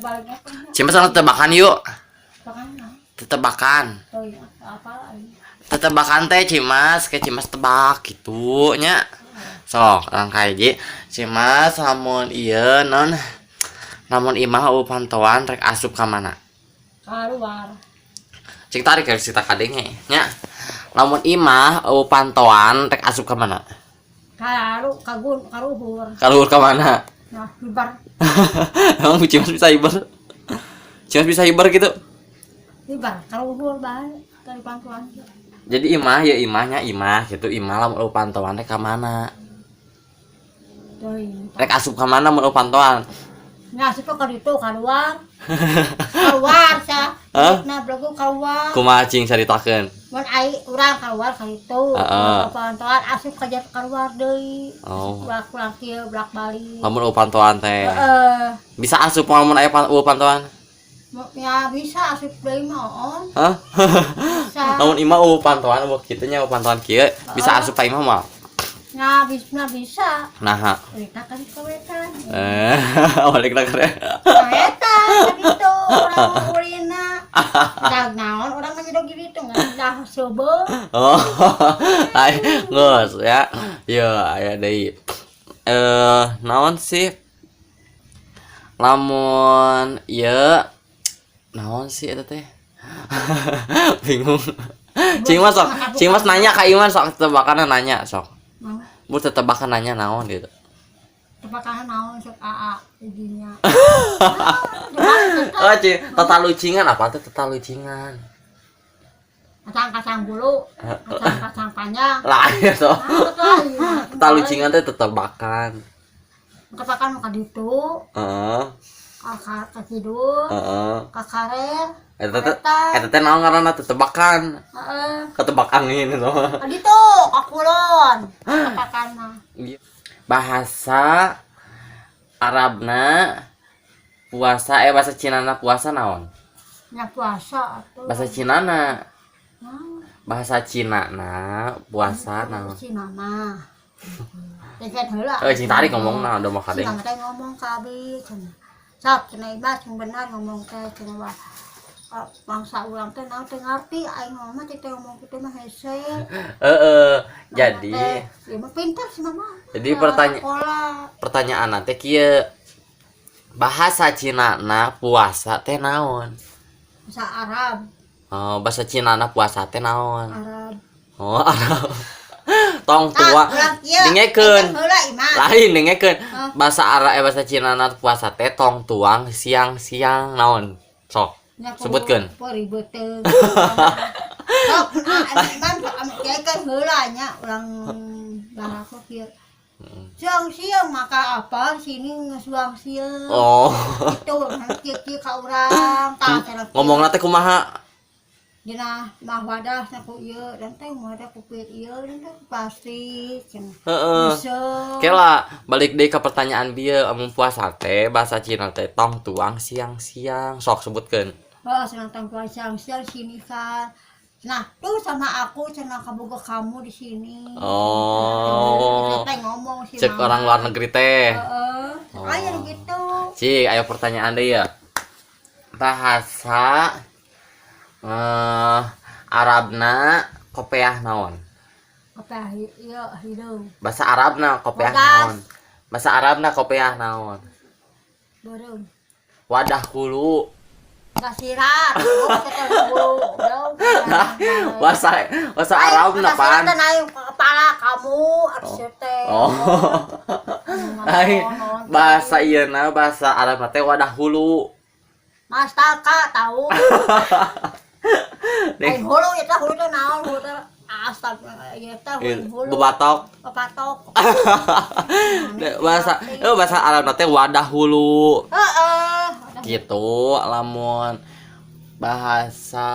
Baliknya. Cimas sama tebakan yuk. Tebakan. Tebakan. Oh iya, apa lagi? Tebakan teh Cimas, ke Cimas tebak gitu nya. Sok, rangkai ji. Cimas lamun ieu non lamun imah euweuh pantoan rek asup ka mana? Keluar. Cik tarik ya cerita kadenge nya. Lamun imah euweuh pantoan rek asup ka mana? Karu kagun karuhur. Kaluhur ka mana? Nah, hibar. Emang Cimas bisa hibar? Cimas bisa hibar gitu? Hibar karuhur bae dari pantuan. Jadi imah ya imahnya imah gitu, imah lamun euweuh pantoan rek ka mana? Teuing. Rek asup ka mana mun euweuh pantoan? Nya asup ka ditu keluar. Keluar sa. Hah? Nah, belagu keluar. Kumaha, cing caritakeun? Mun ai urang keluar ka ditu. Heeh. Pantuan asup ka jat keluar deui. Oh. Bolak pulang kieu bolak balik. Lamun euweuh pantoan teh. Heeh. Bisa asup lamun aya euweuh pantoan? Ya bisa asup deui mah on. Hah? Bisa. Lamun imah euweuh pantoan euweuh kitu nya, euweuh pantoan kieu, bisa asup ka imah moal? Nah, bisa bisa. Naha? Kita kan kawetan. Eh, balik lah kare. Kawetan gitu urang ulina. Dah naon urang mah nyedog gitu ngan dah seubeuh. Oh, ay, geus ya. Yo, aya deui. Eh, naon sih? Lamun ieu naon sih eta teh? Bingung. Cing Mas sok, Cing Mas nanya ka Iman sok tebakan nanya sok. Naon? Bu tebakan nanya naon gitu. Tebakan naon sok aa idinya. Oh, cing, tatalucingan apa tuh tatalucingan? Kacang-kacang bulu, kacang-kacang panjang. Lah, ya so. Ah, betul. Tatalucingan teh tetebakan. Tebakan ka ditu, Heeh, ka kidul, heeh. ka karer. Eta teh naon ngaranna tetebakan? Heeh. Ketebak angin itu mah. Ka ditu, ka kulon. Tebakan mah. Bahasa Arabna puasa, eh, bahasa Cinana puasa naon? Nya puasa atuh. Bahasa Cinana. Naon? Bahasa Cina na puasa naon? Cina mah. Tekan heula. Eh, cing tarik ngomongna udah mah Si kadeng. Mama teh ngomong ka abi cenah. Sok cenah ibas sing benar ngomong teh cenah wah. Ah, bangsa urang teh naon teh ngarti aing mah teh teh ngomong kitu mah hese. Heeh, Mama jadi teh, ieu mah pintar si mama. Jadi Nah, sekolah. Pertanyaan teh kieu. Bahasa Cina na puasa teh naon? Bahasa Arab. Oh, bahasa Cina na puasa teh naon? Arab. Oh, Arab. Tong tua. Tah, urang kieu. Dengekeun. Dengekeun heula imah. Lain, dengekeun. Hah? Bahasa Arab, eh, bahasa Cina na puasa teh tong tuang siang-siang naon? Sok. Nya kudu Sebutkeun. Ribet teh. Sok, ah, imam kieu heula nya urang bahasa kieu. Siang-siang maka apa sini ngesuang siang. Oh. Itu kieu kieu ka urang tah cenah kieu. Ngomongna teh kumaha? Dina mah wadah ku ieu dan teh wadah ku ieu dan teh pasti cenah. Heeh. Bisa. Kela balik deui ke pertanyaan bieu, amun puasa teh bahasa Cina teh tong tuang siang-siang. Sok sebutkeun. Oh, senang tangkuan siang-siang sini kan. Nah, tuh sama aku cenah kaboga kamu di sini. Oh. Teh ngomong si Cek mama. orang luar negeri teh. Heeh. Oh. Aya gitu. Cik, ayo pertanyaan deh ya. Bahasa eh Arabna kopeah naon? Apa ieu hideung? Bahasa Arabna kopeah Bodas. naon? Bahasa Arabna kopeah naon? Beureum. Wadah hulu. Kasirat. Bahasa bahasa Arabna pan. Naik kepala kamu harus teh. Oh. Lain bahasa ieu na bahasa Arabna teh wadah hulu. Mastaka tahu. Nih, Ai hulu eta hulu teh naon hulu teh astaga ieu teh hulu. Bebatok. Bebatok. Bahasa bahasa Arabna teh wadah hulu. Heeh. Gitu lamun bahasa